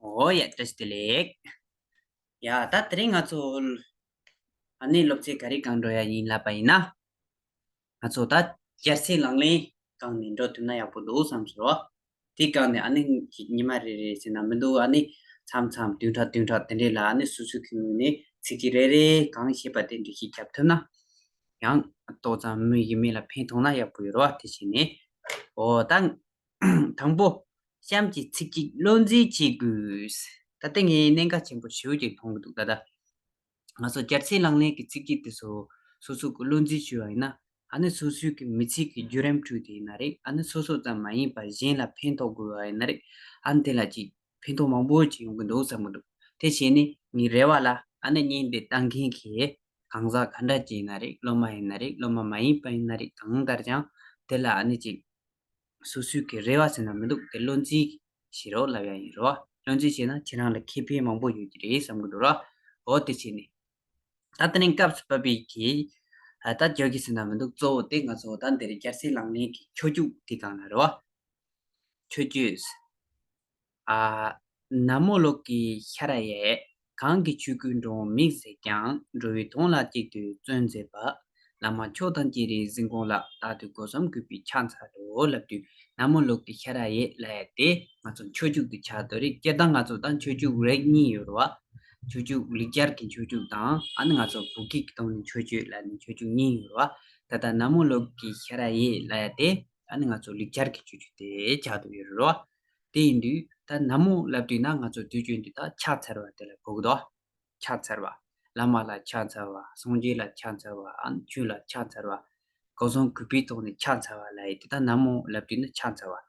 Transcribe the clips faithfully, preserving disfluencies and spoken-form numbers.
ཨོ་ཡ། བཀྲ་ཤིས་བདེ་ལེགས། ཡ་ད་དེ་རིང་ང་ཚོ་ཨ་ནི་སློབ་ཚན་ག་རེ་སྒང་འགྲོ་ཡ་ཡིན་ལབ་པ་ཡིན་ན། ང་ཚོ་ད་སྦྱར་ཚིག་ལག་ལེན་སྒང་ནས་འགྲོ་ཐུབ་ན་ཡག་པོ་འདུག་བསམ་སོང་། དེ་སྒང་ནས་ཨ་ནི་ཉི་མ་རེ་རེ་ཟེར་ན་མི་འདུག་ཨ་ནི་མཚམས་མཚམས་བདུན་ཕྲག་བདུན་ཕྲག་དེ་འདྲས་ལ་ཨ་ནི་སོ་སོའི་ཁྱིམ་ནས་ཚིག་གི་རེ་རེ་གང་ཤེས་པ་དེ་འདྲ་ཞིག་རྒྱབ་ཐུབ་ན་ཡང་ཏོག་ཙམ་མི་ཡི་མི་ལ་ཕན་ཐོགས་ན་ཡག་པོ་ཡོད་རེད་བ། དེ་བྱས་ནས་ཨོ་ད། དང་པོ། གཤམ་གྱི་ཚིག་གཅིག་བློ་འཛིན་བྱེད་དགོས། ད་ལྟ་ངས་གནད་འགག་ཆེན་པོ་ཞེ་པོ་ཅིག་མཐོང་གི་འདུག་ད་ལྟ་ང་ཚོ་སྦྱར་ཚིག་ལག་ལེན་གྱི་ཚིག་གཅིག་དེ་ཚོ་སོ་སོ་གི་བློ་འཛིན་བྱས་པ་ཡིན་ན། ཨ་ནི་སོ་སོའི་གི་མི་ཚེ་གི་བརྒྱུད་རིམ་ཁྲོད་དེ་ཡིན་ན་རེད། ཨ་ནི་སོ་སོ་ཙམ་མ་ཡིན་པར་གཞན་ལ་ཕན་ཐོགས་དགོས་པ་ཡིན་ན་རེད། ཨ་ནི་དེ་ལ་ཅིག་ཕན་ཐོགས་མང་པོ་ཅིག་ཡོང་གི་འདུག་བསམ་གི་འདུག་དེ་བྱས་ནས་ངའི་རེ་བ་ལ་ཨ་ནི་བརྙན་འདི་ལྟ་མཁན་གྱི་གང་ཟག་ག་འདྲ་ཅིག་ཡིན་ན་རེད། སློབ་མ་ཡིན་ན་རེད། སློབ་མ་མ་ཡིན་པ་ཡིན་ན་རེད། གང་ལྟར་ཀྱང་དེ་ལ་ཨ་ནི་ཅིག་སོ་སོའི་གི་རེ་བ་ཟེར་ན་མི་འདུག་དེ་བློ་འཛིན་བྱེད་རོགས་ལབ་ཡ་ཡིན་རོ། བློ་འཛིན་བྱས་ན་ཁྱེད་རང་ལ་ཁེ་ཕན་མང་པོ་ཡོད་ཀྱི་རེད་བསམ་གི་འདུག་རོ། འོ་དེ་བྱས་ནས། ད་དེ་ནས་སྐབས་སུ་བབས་པའི་གི། ཨ་ད་བརྗོད་ཀྱི་ཟེར་ན་མི་འདུག་གཙོ་བོ་དེ་ང་ཚོ་ད་འདིར་སྦྱར་ཚིག་ལག་ལེན་གྱི་མཆོག་གྱུར་དེ་གང་ལ་རོ། མཆོད་བརྗོད། ཨ། ན་མོ་ལོ་ཀེ་ཤྭ་ར་ཡེ། གང་གི་ཆོས་ཀུན་འགྲོ་འོང་དམིགས་བྱེད་ཀྱང་། འགྲོ་བའི་དོན་ལ་གཅིག་ཏུ་བརྩོན་མཛད་པ། བླ་མ་མཆོག་དང་བཅས་རའི་གཟིགས་སྐོར་ལ། རྟག་ཏུ་སྒོ་གསུམ་གུས་པས་ཕྱག་འཚལ་ལོ། ལབ་དུས་ན་མོ་ལོ་ཀེ་ཤྭ་ར་ཡེ་ལབ་ཡ་དེ་ང་ཚོ་མཆོད་བརྗོད་དུ་ཆགས་འདུག་རེད། སྤྱིར་བཏང་ང་ཚོ་ད་མཆོད་བརྗོད་རིགས་གཉིས་ཡོད་རེད་བ། མཆོད་བརྗོད་ལེགས་སྦྱར་གྱི་མཆོད་བརྗོད་དང་། ཨ་ནི་ང་ཚོ་བོད་སྐད་ཀྱི་ཐོག་ནས་མཆོད་བརྗོད་ལབ་ནས་མཆོད་བརྗོད་གཉིས་ཡོད་རེད་བ། ད་ལྟ་ན་མོ་ལོ་ཀེ་ཤྭ་ར་ཡེ་ལབ་ཡ་དེ་ཨ་ནི་ང་ཚོ་ལེགས་སྦྱར་གྱི་མཆོད་བརྗོད་དེ་ཆགས་འདུག་ཡོད་རེད་བ། དེ་ཡིན་དུས་ད་ན་མོ་ལབ་དུས་ན་ང་ཚོ་དུས་རྒྱུན་དུ་ད་ཕྱག་འཚལ་བ་དེ་ལ་གོ་གི་འདུག་ཕྱག་འཚལ་བ། བླ་མ་ལ་ཕྱག་འཚལ་བ། སངས་རྒྱས་ལ་ཕྱག་འཚལ་བ། ཨ་ནི་ཆོས་ལ་ཕྱག་འཚལ་བ། སྒོ་གསུམ་གུས་པའི་ཐོག་ནས་ཕྱག་འཚལ་བ་ལབ་ཡས་དེ་ད་ན་མོ་ལབ་དུས་ན་ཕྱག་འཚལ་བ།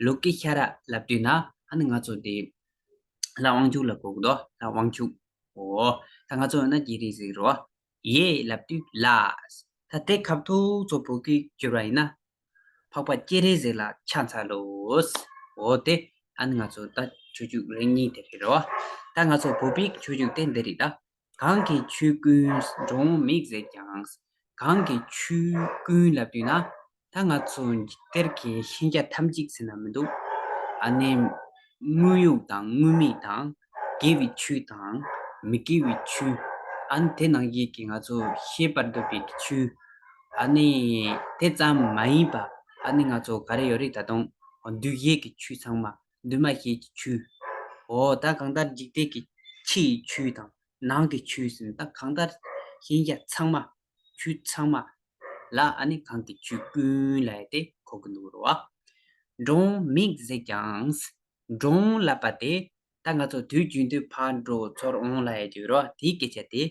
ལོ་ཀེ་ཤྭ་ར་ལབ་དུས་ན་ཨ་ནི་ང་ཚོ་དེ་ལྷ་དབང་ཕྱུག་ལ་གོ་གི་འདུག་ལྷ་དབང་ཕྱུག་འོ། ད་ང་ཚོ་ཡིན་ན་རྗེས་རིགས་ཟིག་རོ། ཡེ་ལབ་དུས་ལ། ད་དེ་ཁ་ཐུག་ཚོ་བོད་སྐད་བསྒྱུར་བ་ཡིན་ན། འཕགས་པ་སྤྱན་རས་གཟིགས་ལ་ཕྱག་འཚལ་ལོ། འོ་དེ་ཨ་ནི་ང་ཚོ་ད་མཆོད་བརྗོད་རིགས་གཉིས་དེ་རེད་རོ། ད་ང་ཚོ་བོད་པའི་མཆོད་བརྗོད་དེ་འདི་རེད་ད། གང་གི་ཆོས་ཀུན་འགྲོ་འོང་དམིགས་བྱེད་ཀྱང་། གང་གི་ཆོས་ཀུན་ལབ་དུས་ན། ད་ང་ཚོ་འཇིག་རྟེན་གྱི་ཤེས་བྱ་ཐམས་ཅད་ཟེར་ན་མི་འདུག་ཨ་ནི། དངོས་ཡོད་དང་དངོས་མེད་དང་། དགེ་བའི་ཆོས་དང་། མི་དགེ་བའི་ཆོས། ཨ་ནི་དེ་ནང་བཞིན་གྱི་ང་ཚོ་ཤེས་པར་འདོད་པའི་ཆོས། ཨ་ནི། དེ་ཙམ་མ་ཡིན་པ། ཨ་ནི་ང་ཚོ་ག་རེ་ཡོད་རེད་ད་དུང་། འདུས་བྱས་ཀྱི་ཆོས་ཚང་མ། འདུས་མ་བྱས་ཀྱི་ཆོས། འོ་ད་གང་ལྟར་འཇིག་རྟེན་གྱི་ཕྱི་ཡི་ཆོས་དང་། ནང་གི་ཆོས་ཟེར་ན་ད་གང་ལྟར་ཤེས་བྱ་ཚང་མ། ཆོས་ཚང་མ་ལ་ཨ་ནི་གང་གི་ཆོས་ཀུན་ལབ་ཡ་དེ་གོ་གི་འདུག་རོ། འགྲོ་འོང་དམིགས་བྱེད་ཀྱང་། འགྲོ་འོང་ལབ་པ་དེ་ད་ང་ཚོ་དུས་རྒྱུན་དུ་ཕར་འགྲོ་ཚུར་འོང་ལབ་ཡ་ཅིག་རོ། དེའི་སྐད་ཆ་དེ།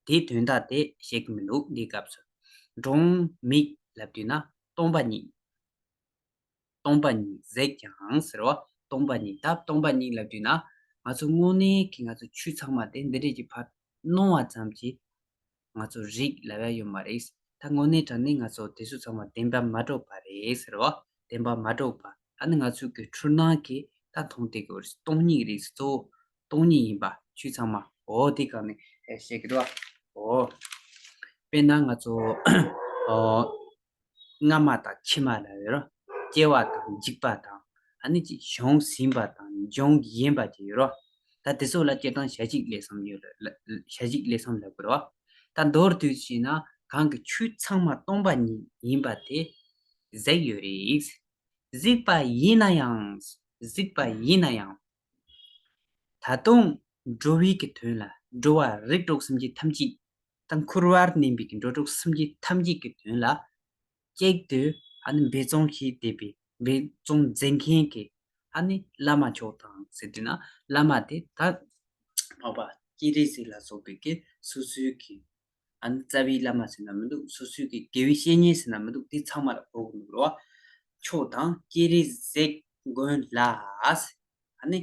དེའི་དོན་དག་དེ་བཤད་ཀྱི་མི་འདུག་འདིའི་སྐབས་སུ། འགྲོ་འོང་དམིགས་ལབ་དུས་ན་སྟོང་པ་ཉིད། སྟོང་པ་ཉིད་བྱེད་ཀྱང་ཟེར་བ། སྟོང་པ་ཉིད། ད་སྟོང་པ་ཉིད་ལབ་དུས་ན། ང་ཚོ་དངོས་གནས་ཀྱི་ང་ཚོ་ཆོས་ཚང་མ་དེ་འདི་འདྲས་ཀྱི་ཕར་སྣང་བ་ཙམ་གྱིས་ང་ཚོ་རིག་ལབ་ཡ་ཡོད་མ་རེད། ད་དངོས་གནས་དྲང་གནས་ང་ཚོ་དེ་ཚོ་ཚང་མ་བདེན་པ་མ་གྲུབ་པ་རེད་ཟེར་བ། བདེན་པ་མ་གྲུབ་པ། ཨ་ནི་ང་ཚོའི་གི་འཁྲུལ་སྣང་གིས་ད་མཐོང་བསྡད་ཀྱི་ཡོད་རེད། སྟོང་ཉིད་རེད། གཙོ་བོ་སྟོང་ཉིད་ཡིན་པ་ཆོས་ཚང་མ། འོ་དེ་གང་ནས་བཤད་ཀྱི་འདུག་བ། འོ། དཔེར་ན་ང་ཚོ། ཨོ། སྔ་མ་དང་ཕྱི་མ་ལ་ཡོད་རོ། སྐྱེ་བ་དང་འཇིག་པ་དང་། ཨ་ནི་ཅིག་བྱུང་ཟིན་པ་དང་འབྱུང་བཞིན་པ་ཅིག་ཡོད་རོ། ད་དེ་ཚོ་ལ་སྤྱིར་བཏང་ཞ་ཡིག་ལས་སམ་ཡོད་ལ་ཞ་ཡིག་ལས་སམ་ལབ་དགོས་རོ། ད་མདོར་བསྡུས་བྱས་ན་གང་གི་ཆོས་ཚང་མ་སྟོང་པ་ཉིད་ཡིན་པ་དེ་གཟིགས་ཡོད་རེད། གཟིགས་པ་ཡིན་ན་ཡང་། གཟིགས་པ་ཡིན་ན་ཡང་། ད་དུང་འགྲོ་བའི་གི་དོན་ལ། འགྲོ་བ་རིགས་དྲུག་སེམས་ཅན་ཐམས་ཅད། ད་འཁོར་བར་གནས་པའི་གི་འགྲོ་དྲུག་སེམས་ཅན་ཐམས་ཅད་ཀྱི་དོན་ལ་གཅིག་ཏུ་ཨ་ནི་འབད་བརྩོན་བྱས་བསྡད་པའི་འབད་བརྩོན་མཛད་མཁན་གྱི་ཨ་ནི་བླ་མ་མཆོག་དང་ཟེར་དུས་ན། བླ་མ་དེ་ད་འཕགས་པ་སྤྱན་རས་གཟིགས་ལ་སོགས་པའི་གི་སོ་སོའི་གི་ཨ་ནི་རྩ་བའི་བླ་མ་ཟེར་ན་མི་འདུག་སོ་སོའི་གི་དགེ་བའི་བཤེས་གཉེན་ཟེར་ན་མི་འདུག་དེ་ཚང་མ་ལ་གོ་དགོས་འདུག་རོ། མཆོག་དང་སྤྱན་རས་གཟིགས་མགོན་ལ། ཨ་ནི།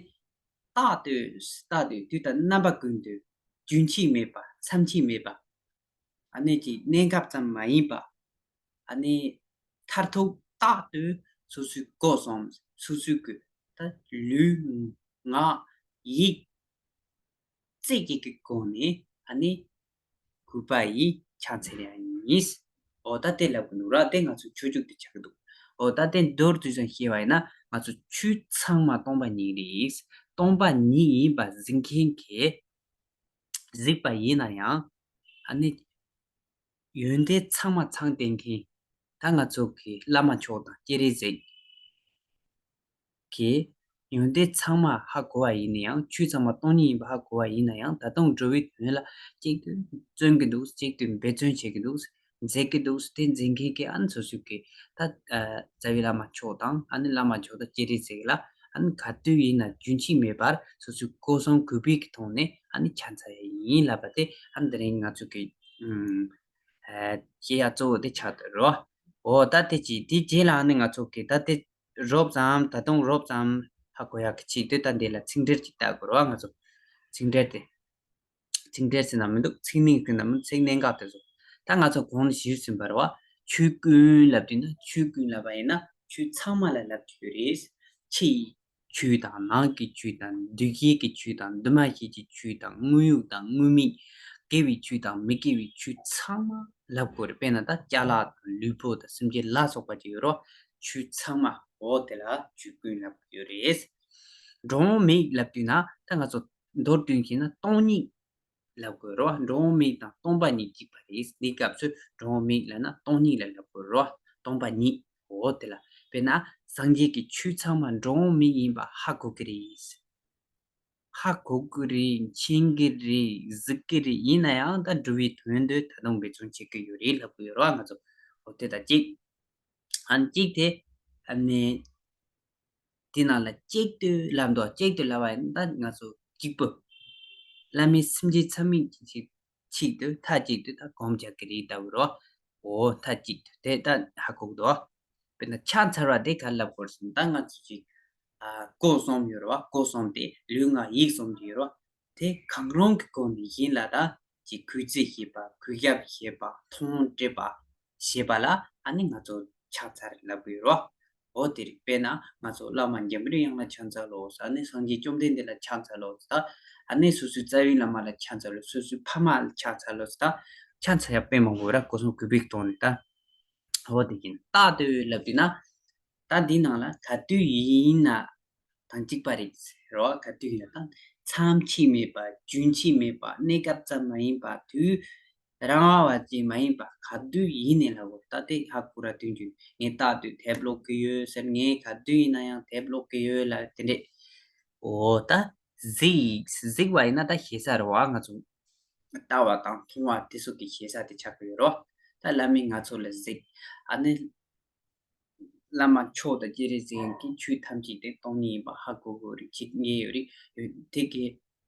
རྟག་ཏུ། རྟག་ཏུ་དུས་དང་རྣམ་པ་ཀུན་ཏུ་རྒྱུན་ཆད་མེད་པ། མཚམས་ཆད་མེད་པ། ཨ་ནི་ཅིག་གནས་སྐབས་ཙམ་མ་ཡིན་པ། ཨ་ནི་མཐར་ཐུག་རྟག་ཏུ་སོ་སོའི་སྒོ་གསུམ། སོ་སོའི་གི་ད་ལུས་ངག་ཡིད་རྩེ་གཅིག་གི་སྒོ་ནས་ཨ་ནི་གུས་པ་ཡིས་ཕྱག་འཚལ་ཡ་ཡིན། འོ་ད་དེ་ལབ་གི་འདུག་ར། དེ་ང་ཚོའི་མཆོད་བརྗོད་དེ་ཆགས་ཀྱི་འདུག་འོ་ད་དེ་མདོར་བསྡུས་ཙམ་བཤད་པ་ཡིན་ན་ང་ཚོ་ཆོས་ཚང་མ་སྟོང་པ་ཉིད་རེད། སྟོང་པ་ཉིད་ཡིན་པ་གཟིགས་མཁན་གྱིས་གཟིགས་པ་ཡིན་ན་ཡང་ཨ་ནི་ཡོན་ཏན་ཚང་མ་ཚང་བསྡད་མཁན་ད་ང་ཚོ་གི་བླ་མ་མཆོག་དང་སྤྱན་རས་གཟིགས་ཀྱི་ཡོན་ཏན་ཚང་མ་ཧ་གོ་བ་ཡིན་ན་ཡང་ཆོས་ཚང་མ་སྟོང་ཉིད་ཡིན་པ་ཧ་གོ་བ་ཡིན་ན་ཡང་ད་དུང་འགྲོ་བའི་དོན་ལ་གཅིག་ཏུ་བརྩོན་གྱི་འདུག་གཅིག་ཏུ་འབད་བརྩོན་བྱེད་ཀྱི་འདུག་མཛད་ཀྱི་འདུག་དེ་མཛད་མཁན་གྱི་ཨ་ནི་སོ་སོ་གི་ད་རྩ་བའི་བླ་མ་མཆོག་དང་ཨ་ནི་བླ་མ་མཆོག་དང་སྤྱན་རས་གཟིགས་ལ་ཨ་ནི་ག་དུས་ཡིན་ན་རྒྱུན་ཆད་མེད་པར་སོ་སོའི་སྒོ་གསུམ་གུས་པའི་གི་ཐོག་ནས་ཨ་ནི་ཕྱག་འཚལ་ཡ་ཡིན་ལབ་པ་དེ་ཨ་ནི་དེ་རིང་ང་ཚོ་གི་ཨ་བཤད་ཡ་གཙོ་བོ་དེ་ཆགས་འདུག་རོ། འོ་ད་དེ་ཅི་དེ་རྗེས་ལ་ཨ་ནི་ང་ཚོ་གི་ད་དེ་རོབ་ཙམ་ད་དུང་རོབ་ཙམ་ཧ་གོ་ཡག་གི་ཆེད་དུ་ད་འདི་ལ་ཚིག་འགྲེལ་ཅིག་བལྟ་དགོས་རེད་བ། ང་ཚོ་ཚིག་འགྲེལ་དེ་ཚིག་འགྲེལ་ཟེར་ན་མི་འདུག་ཚིག་ནི་ཟེར་ན་མི་འདུག་ཚིག་གནད་འགག་དེ་ཚོ་ད་ང་ཚོ་གོང་ནས་ཞུས་ཟིན་པ་རེད་བ། ཆོས་ཀུན་ལབ་དུས་ན་ཆོས་ཀུན་ལབ་པ་ཡིན་ན་ཆོས་ཚང་མ་ལ་ལབ་ཀྱི་ཡོད་རེད། ཕྱི་ཡི་ཆོས་དང་ནང་གི་ཆོས་དང་འདུ་ཤེས་ཀྱི་ཆོས་དང་འདུ་མ་ཤེས་ཀྱི་ཆོས་དང་དངོས་ཡོད་དང་དངོས་མེད། དགེ་བའི་ཆོས་དང་མི་དགེ་བའི་ཆོས་ཚང་མ་ལབ་དགོས་རེད། དཔེར་ན་ད་ཅ་ལག་དང་ལུས་པོ་དང་སེམས་ཅན་ལ་སོགས་པ་ཅིག་ཡོད་རོ། ཆོས་ཚང་མ་འོ་དེ་ལ་ཆོས་ཀུན་ལབ་ཀྱི་ཡོད་རེད། འགྲོ་འོང་མེད་ལབ་དུས་ན་ད་ང་ཚོ་མདོར་བསྡུས་བྱས་ན་སྟོང་ཉིད་ལབ་དགོས་རོ། འགྲོ་འོང་མེད་དང་སྟོང་པ་ཉིད་གཅིག་པ་རེད། འདི་སྐབས་སུ་འགྲོ་འོང་མེད་ལབ་ན་སྟོང་ཉིད་ལ་ལབ་དགོས་རོ། སྟོང་པ་ཉིད་འོ་དེ་ལ། དཔེར་ན་སངས་རྒྱས་ཀྱི་ཆོས་ཚང་མ་འགྲོ་འོང་མེད་ཡིན་པ་ཧ་གོ་གི་རེད། ཧ་གོ་གི་རེད། མཁྱེན་གི་རེད། གཟིགས་གི་རེད། ཡིན་ན་ཡང་ད་འགྲོ་བའི་དོན་དུ་ད་དུང་འབད་བརྩོན་བྱེད་ཀྱི་ཡོད་རེད་ལབ་གི་ཡོད་རོ། ང་ཚོ་འོ་དེ་ད་གཅིག་ཨ་ནི་གཅིག་དེ་ཨ་ནི་དེ་ནང་ལ་གཅིག་ཏུ་ལབ་འདུག་གཅིག་ཏུ་ལབ་པ་ཡིན་ན་ད་ང་ཚོ་གཅིག་པུ་བླ་མའི་སེམས་ཅན་ཚང་མས་ཅིག་ཆེད་དུ་མཐའ་གཅིག་ཏུ་ད་སྒོམ་རྒྱག་གི་རེད་ལྟ་བུ་རོ། འོ་མཐའ་གཅིག་ཏུ་དེ་ད་ཧ་གོ་གི་འདུག་དཔེར་ན་ཕྱག་འཚལ་བ་དེ་ག་ལབ་དགོས་སམ། ད་ང་ཚོ་ཅིག་ཨ་སྒོ་གསུམ་ཡོད་རེད་བ། སྒོ་གསུམ་དེ་ལུས་ངག་ཡིད་གསུམ་དེ་ཡོད་རེད་བ། དེ་གང་རུང་གི་སྒོ་ནས་གཞན་ལ་ད་ཅིག་གུས་བརྩི་བྱེད་པ། གུས་ཞབས་བྱེད་པ། མཐོང་སྤྲད་པ་བྱེད་པ་ལ་ཨ་ནི་ང་ཚོ་ཕྱག་འཚལ་ལབ་དགོས་རོ། འོ་དེ་རིགས་དཔེར་ན་ང་ཚོ་བླ་མ་འཇམ་པའི་དབྱངས་ལ་ཕྱག་འཚལ་ལོ། ཨ་ནི་སངས་རྒྱས་བཅོམ་ལྡན་འདས་ལ་ཕྱག་འཚལ་ལོ་ཟེར། ད་ཨ་ནི་སོ་སོའི་རྩ་བའི་བླ་མ་ལ་ཕྱག་འཚལ་ལོ། སོ་སོའི་ཕ་མ་ལ་ཕྱག་འཚལ་ལོ་ཟེར། ད་ཕྱག་འཚལ་ཡག་དཔེ་མང་པོ་ར་སྒོ་གསུམ་གུས་པའི་ཐོག་ནས་ད། འོ་དེ་ཡིན། རྟག་ཏུ་ལབ་དུས་ན། ད་འདི་ནང་ལ་ག་དུས་ཡིན་ན་དང་གཅིག་པ་རེད་ཟེར་བ། ག་དུས་ཡིན་ན་དང་མཚམས་ཆད་མེད་པ། རྒྱུན་ཆད་མེད་པ། གནས་སྐབས་ཙམ་མ་ཡིན་པ། དུས་རང་དབང་བ་ཅིག་མ་ཡིན་པ་ག་དུས་ཡིན་ནའི་ལབ་དགོས། ད་དེ་ཧ་གོ་ར་དུས་རྒྱུན་ངས་རྟག་ཏུ་དེབ་ཀློག་གི་ཡོད་ཟེར། ངས་ག་དུས་ཡིན་ན་ཡང་དེབ་ཀློག་གི་ཡོད་ལབ་དེ་འདྲས། འོ་ད་གཟིགས་གཟིགས་པ་ཡིན་ན་ད་ཞེ་ས་རེད་བ། ང་ཚོ་ལྟ་བ་དང་མཐོང་བ་དེ་ཚོ་གི་ཞེ་ས་དེ་ཆགས་ཀྱི་ཡོད་རོ། ད་བླ་མས་ང་ཚོ་ལ་གཟིགས། ཨ་ནི་བླ་མ་མཆོག་དང་སྤྱན་རས་གཟིགས་ཀྱིས་ཆོས་ཐམས་ཅད་དེ་སྟོང་ཉིད་ཡིན་པ་ཧ་གོ་དགོས་རེད། ཅིག་ངེས་ཡོད་རེད། དེ་གི་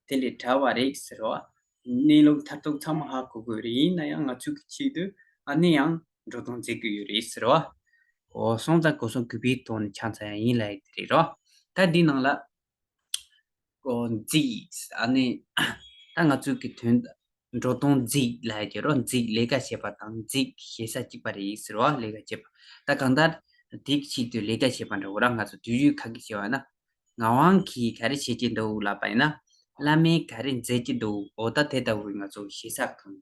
དེ་ལས་བྲལ་བ་རེད་ཟེར་བ། གནས་ལུགས་མཐར་ཐུག་ཚང་མ་ཧ་གོ་དགོས་རེད། ཡིན་ན་ཡང་ང་ཚོའི་གི་ཆེད་དུ་ཨ་ནི་ཡང་འགྲོ་སྟངས་མཛད་ཀྱི་ཡོད་རེད་ཟེར་བ། འོ་སོང་ཙང་སྒོ་གསུམ་གུས་པའི་ཐོག་ནས་ཕྱག་འཚལ་ཡ་ཡིན་ལབ་ཡ་དེ་རེད་རོ། ད་འདི་ནང་ལ་ཀོ་གཟིགས། ཨ་ནི་ད་ང་ཚོའི་གི་དོན་འགྲོ་སྟངས་གཟིགས་ལབ་ཡ་དེ་རོ། གཟིགས་ལས་ཀ་བྱེད་པ་དང་གཟིགས་ཞེ་ས་གཅིག་པ་རེད་ཟེར་བ། ལས་ཀ་བྱེད་པ། ད་གང་ལྟར་དེ་གི་ཆེད་དུ་ལས་ཀ་བྱེད་པ་འདྲ་བོ་ར། ང་ཚོ་དུས་རྒྱུན་ཁ་གི་བྱེད་པ་ན་ངག་དབང་གིས་ག་རེ་བྱེད་ཀྱི་འདུག་ལབ་པ་ཡིན་ན་བླ་མས་ག་རེ་མཛད་ཀྱི་འདུག་འོ་ད་དེ་ལྟ་བུའི་ང་ཚོ་ཞེ་ས་གང་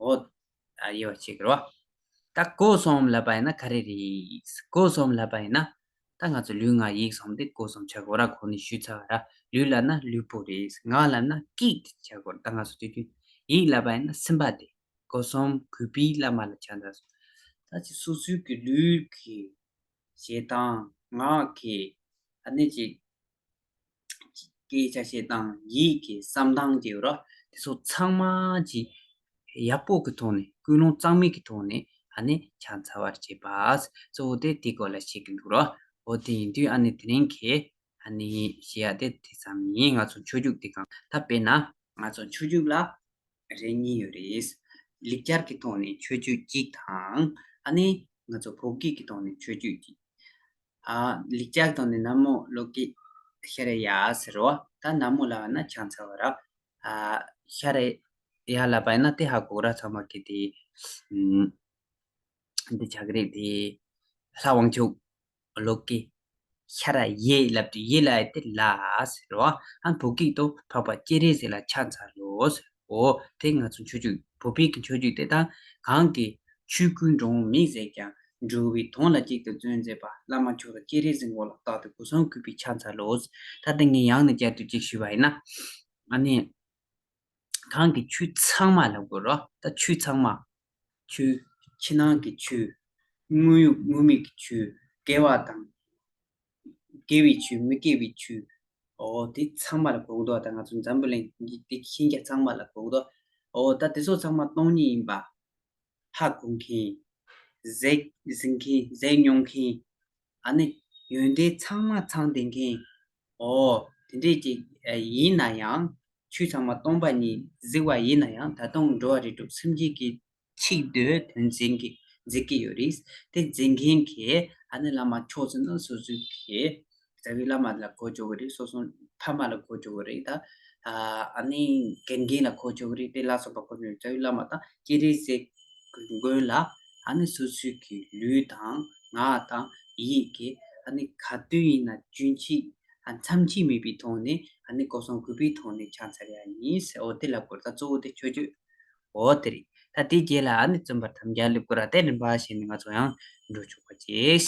འོ་ཨ་དབྱེ་བ་ཕྱེ་དགོས་རེད་བ། ད་སྒོ་གསུམ་ལབ་པ་ཡིན་ན་ག་རེ་རེད། སྒོ་གསུམ་ལབ་པ་ཡིན་ན་ད་ང་ཚོ་ལུས་ངག་ཡིད་གསུམ་དེ་སྒོ་གསུམ་ཆགས་དགོས་ར། གོང་ནས་ཞུས་ཚར་བ་ར། ལུས་ལབ་ན་ལུས་པོ་རེད། ངག་ལབ་ན་སྐད་དེ་ཆགས་དགོས་ར། ད་ང་ཚོ་དུས་རྒྱུན་ཡིད་ལབ་པ་ཡིན་ན་སེམས་པ་དེ། སྒོ་གསུམ་གུས་པས་བླ་མ་ལ་ཕྱག་འཚལ་སོ། ད་ཅི་སོ་སོའི་གི་ལུས་ཀྱི་བྱེད་སྟངས། ངག་གི་ཨ་ནི་ཅིག་སྐད་ཆ་བཤད་སྟངས། ཡིད་ཀྱི་བསམ་སྟངས་ཀྱི་རོ། དེ་ཚོ་ཚང་མ་ཅིག་ཡག་པོ་གི་ཐོག་ནས་ཀུན་སློང་གཙང་མའི་གི་ཐོག་ནས་ཨ་ནི་ཕྱག་འཚལ་བར་བྱེད་པ། གཙོ་བོ་དེ་དེའི་སྐོར་ལ་བཤད་ཀྱི་འདུག་རོ། འོ་དེ་ཡིན་དུས་ཨ་ནི་དེ་རིང་གི་ཨ་ནི་བཤད་ཡ་དེ་དེ་ཙམ་ཡིན། ང་ཚོ་མཆོད་བརྗོད་དེ་གང་ད་དཔེར་ན་ང་ཚོ་མཆོད་བརྗོད་ལ་རེ་གཉིས་ཡོད་རེད། ལེགས་སྦྱར་གྱི་ཐོག་ནས་མཆོད་བརྗོད་གཅིག་དང་། ཨ་ནི་ང་ཚོ་བོད་སྐད་ཀྱི་ཐོག་ནས་མཆོད་བརྗོད་གཅིག་ཨ་ལེགས་སྦྱར་གྱི་ཐོག་ནས་ན་མོ་ལོ་ཀེ་ཤྭ་ར་ཡ་ཟེར་བ། ད་ན་མོ་ལབ་ན་ཕྱག་འཚལ་བ་ར། ཨ་ཤྭ་ར་ཡ་ལབ་པ་ཡིན་ན་དེ་ཧ་གོ་ར། ཚང་མ་གི་དེ་ཨུམ་འདི་ཆགས་ཀྱི་རེད་དེ། ལྷ་དབང་ཕྱུག་ལོ་ཀེ་ཤྭ་ར་ཡེ་ལབ་དུས་ཡེ་ལབ་ཡ་དེ་ལ་ཟེར་བ། ཨ་བོད་སྐད་དུ་འཕགས་པ་སྤྱན་རས་གཟིགས་ལ་ཕྱག་འཚལ་ལོ་ཟེར། འོ་དེ་ང་ཚོ་མཆོད་བརྗོད། བོད་པའི་གི་མཆོད་བརྗོད་དེ་དང་གང་གི་ཆོས་ཀུན་འགྲོ་འོང་མེད་ཟེར་ཀྱང་ འགྲོ་བའི་དོན་ལ་གཅིག་ཏུ་བརྩོན་མཛད་པ། བླ་མ་མཆོག་དང་སྤྱན་རས་གཟིགས་མགོ་ལ་བཏགས་ཏེ་སྐུ་གསུང་གུས་པས་ཕྱག་འཚལ་ལོ། ད་ལྟ་ངས་ཡང་ནས་བསྐྱར་དུ་ཅིག་ཞུས་པ་ཡིན་ན། ཨ་ནི། གང་གི་ཆོས་ཚང་མ་ལ་གོ་རོ། ད་ཆོས་ཚང་མ། ཆོས། ཕྱི་ནང་གི་ཆོས། དངོས་ཡོད་དངོས་མེད་ཀྱི་ཆོས། དགེ་བ་དང་། དགེ་བའི་ཆོས། མི་དགེ་བའི་ཆོས། འོ་དེ་ཚང་མ་ལ་གོ་གི་འདུག་ད་ང་ཚོ་འཛམ་བུ་གླིང་འདི་ཤེས་རྒྱ་ཚང་མ་ལ་གོ་གི་འདུག་འོ་ད་དེ་ཚོ་ཚང་མ་སྟོང་ཉིད་ཡིན་པ་ཧ་གོ་མཁན། གཟིགས་གཟིགས་མཁན། གཟིགས་མྱོང་མཁན། ཨ་ནི་ཡོན་ཏན་ཚང་མ་ཚང་བསྡད་མཁན། འོ་དེ་འདྲས་ཅིག་ཡིན་ན་ཡང་། ཆོས་ཚང་མ་སྟོང་པ་ཉིད་གཟིགས་པ་ཡིན་ན་ཡང་། ད་དུང་འགྲོ་བ་རིགས་དྲུག་སེམས་ཅན་གྱི་ཆེས་མཐོའི་དོན་འཛིན་གྱི་འཛིན་གྱི་ཡོད་རེད། དེ་འཛིན་མཁན་གྱི་ཨ་ནི་བླ་མ་མཆོག་ཟེར་ན་སོ་སོའི་གི་རྩ་བའི་བླ་མ་ལ་གོ་ཆོག་གི་རེད། སོ་སོ་ཕ་མ་ལ་གོ་ཆོག་གི་རེད། ད་ཨ་ནི་དགེ་རྒན་ལ་གོ་ཆོག་གི་རེད། དེ་ལ་སོགས་པ་གོ་ཆོག་གི་རེད། རྩ་བའི་བླ་མ་དང་སྤྱན་རས་གཟིགས་མགོན་ལ་ཨ་ནི་སོ་སོའི་གི་ལུས་དང་ངག་དང་ཡིད་ཀྱི་ཨ་ནི་ག་དུས་ཡིན་ན་རྒྱུན་ཆད་མཚམས་ཆད་མེད་པའི་ཐོག་ནས་ཨ་ནི་སྐུ་གསུང་གུས་པའི་ཐོག་ནས་ཕྱག་འཚལ་ཡ་ཡིན་ཟེར། འོ་དེ་ལབ་དགོས་རེད། ད་གཙོ་བོ་དེ་མཆོད་བརྗོད། འོ་དེ་རེད། ད་དེ་རྗེས་ལ་ཨ་ནི་བརྩོན་པར་དམ་བཅའ་སླེབས་དགོས་ར། དེ་རིམ་པ་བྱས་ནས་ང་ཚོ་ཡང་འགྲོ་ཆོག་པ་བྱེད།